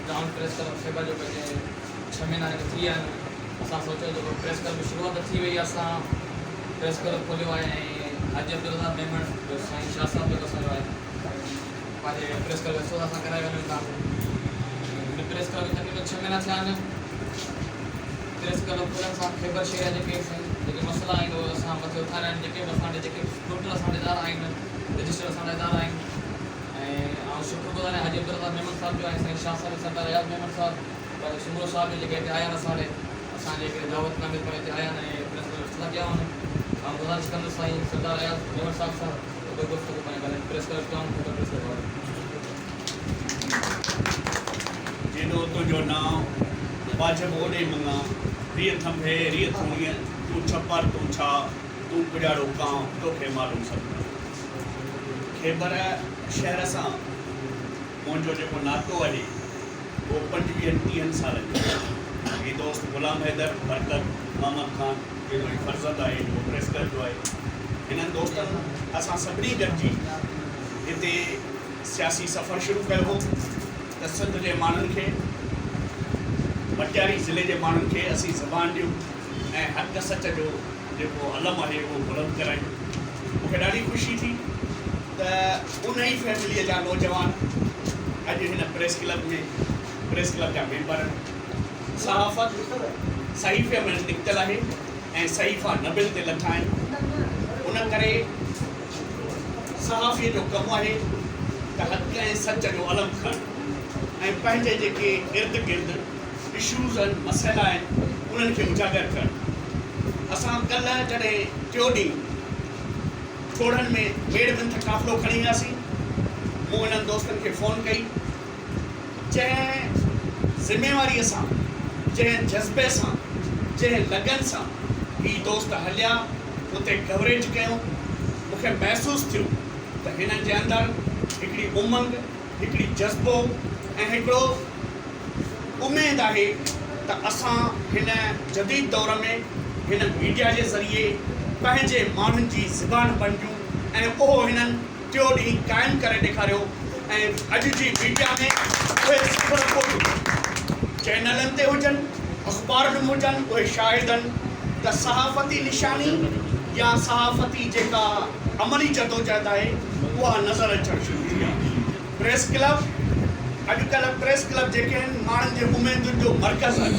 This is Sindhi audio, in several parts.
ٽائون پريس ڪلب خيبر جو پنهنجي ڇهه مهينا هن کي ٿي ويا آهن. اسان سوچيو جيڪو پريس ڪلب جي شروعات ٿي وئي آهي اسان پريس ڪلب کوليو آهي ۽ حاجي عبدالرزاق ميمڻ جو سائين شاهه صاحب جيڪو اسان جو آهي پنهنجي پريس ڪلب جو اسان ڪرائي وڃون ٿا. هن پريس ڪلب کي تقريبن ڇهه مهينا ٿيا آهن. پريس ڪلب کولڻ سان خيبر شهر جا جيڪي سائين جيڪي مسئلا آهن اهي اسان مٿي اٿاريا آهن جيڪي به اسان وٽ جيڪي ٽوٽل اسان وٽ ادارا آهن رجسٽر اسان وٽ ادارا آهن ۽ آئون شڪر گذار آهيان حاجي عبدالرزاق ميمڻ صاحب جو ۽ سائين شاهه صاحب سردار اياز ميمڻ صاحب پنهنجي سومرو صاحب جو جيڪي هتي آيا آهن اسان ڏي اسان جي هڪڙي دعوت نامي تي هتي آيا آهن ۽ پريس ڪلب افتتاح ڪيا آهن. آئون گذارش ڪندس سائين سردار اياز ميمڻ صاحب سان ته ڪوئي گفتگو پنهنجي ڳالهائين press club town Khyber press club وارن. جيڏو تنهنجو نانء، واجب اوڏي مڱان، ريء ٿنڀي، ريء ٿوڻيء، تون ڇپر، تون ڇاء، تون ڪڄاڙو ڪانء، توکي معلوم سڀ ڪانء. خيبر شهر سان منهنجو جيڪو ناتو آهي، اهو پنجويهن ٽيهن سالن جو آهي. هي دوست غلام حيدر برڪت محمد خان جنهن جو هي فرزند آهي، جيڪو پريس ڪلب جو آهي، هنن دوستن اسان سڀني گڏجي هتي سياسي سفر شروع ڪيو هو ته سنڌ جي ماڻهن کي، مٽياري ضلعي جي ماڻهن کي اسين زبان ڏيون ۽ حق سچ جو جيڪو علم آهي اهو بلند ڪرايون. مون کي ڏاڍي خوشي ٿي ته انهي فيمليء جا نوجوان اڄ هن پريس ڪلب ۾ پريس ڪلب جا ميمبر آهن. صحافت صحيفي ۾ نڪتل آهي ۽ صحيفا نبين تي لٿا آهن. ان ڪري صحافيء جو ڪم آهي ته حق ۽ سچ جو علم کڻ ۽ پنهنجي جيڪي ارد گرد اشوز آهن، مسئلا آهن، انهن کي اجاگر ڪرڻ. اسان ڪلهه جڏهن ٽيو ڏينهن ٺوڙهن ۾ ميڙ منٿ قافلو کڻي وياسين، مون انهن دوستن کي فون ڪئي، جنهن ذميواريء سان، جنهن جذبي سان، جنهن لگن سان هي دوست هليا، اتي ڪوريج ڪيون، مون کي محسوس ٿيو ته هنن جي اندر هڪڙي امنگ، هڪڙي جذبو ۽ هڪڙو اميد آهي ته اسان هن جديد دور ۾ هن ميڊيا جي ذريعي پنهنجي ماڻهن جي زبان بڻجون ۽ اهو هنن ٽيو ڏينهن قائم ڪري ڏيکاريو ۽ اڄ جي ميڊيا ۾ اهي سڀ رپورٽون چينلن تي هجن اخبارن ۾ هجن اهي شاهد آهن ته صحافتي نشاني يا صحافتي جيڪا عملي جدوجهد آهي اها نظر اچڻ شروع ٿي آهي. پريس ڪلب، اڄڪلهه پريس ڪلب جيڪي آهن ماڻهن جي اميدن جو مرڪز آهن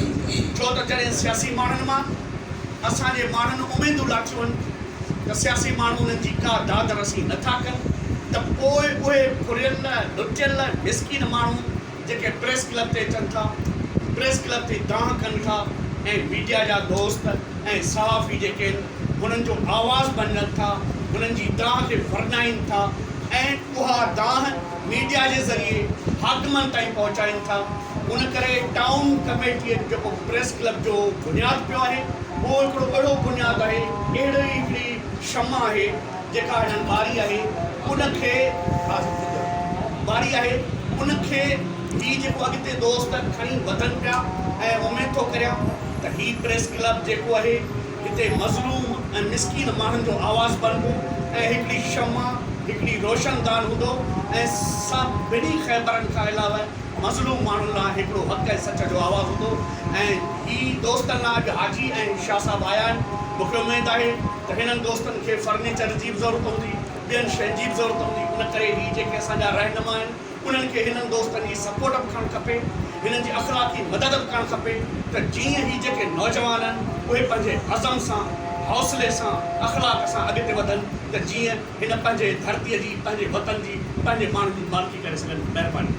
ڇو ته جڏهن سياسي ماڻهن مان اسان جي ماڻهن اميدون لاٿيون آهن ته سياسي ماڻهو انهن جي ڪا داد رسي نه ٿا ڪن ته پوء اهي ڦريل لٽيل مسڪين ماڻهو جيڪي پريس ڪلب تي اچن ٿا پريس ڪلب تي دانهن ڪن ٿا ۽ ميڊيا جا دوست ۽ صحافي جيڪي آهن هنن جو آواز بنجن ٿا هنن جي دانهن کي ورنائين ٿا ۽ اها دانهن ميڊيا جي ذريعي حاڪمن تائين پهچائين ٿا. ان ڪري ٽائون ڪميٽيء جو جيڪو پريس ڪلب جو بنياد پيو آهي، اهو هڪڙو اهڙو بنياد آهي، اهڙي هڪڙي شمع آهي، جيڪا هنن ٻاري آهي، ان کي ٻاري آهي، ان کي هي جيڪو اڳتي دوست کڻي وڌن پيا ۽ اميد ٿو ڪريان ته هي پريس ڪلب جيڪو آهي، هتي مظلوم ۽ مسڪين ماڻهن جو آواز بڻبو ۽ هڪڙي شمع، هڪڙي روشن دان هوندو ۽ سڀني خيبرن کان علاوه مظلوم ماڻهن لاء هڪڙو حق ۽ سچ جو آواز هوندو ۽ هي دوستن لاء اڄ حاجي ۽ شاهه صاحب آيا آهن مون کي اميد آهي ته هنن دوستن کي فرنيچر جي به ضرورت هوندي ٻين شين جي به ضرورت هوندي ان ڪري هي جيڪي اسان جا رهنما آهن انهن کي هنن دوستن جي سپورٽ به ڪرڻ کپي، هنن جي اخلاقي مدد به ڪرڻ کپي ته جيئن هي جيڪي نوجوان آهن اهي پنهنجي عزم سان، حوصلي سان، اخلاق سان اڳتي وڌن ته جيئن هن پنهنجي ڌرتيء جي، پنهنجي وطن جي، پنهنجي ماڻهن جي مالڪي ڪري سگهن. مهرباني.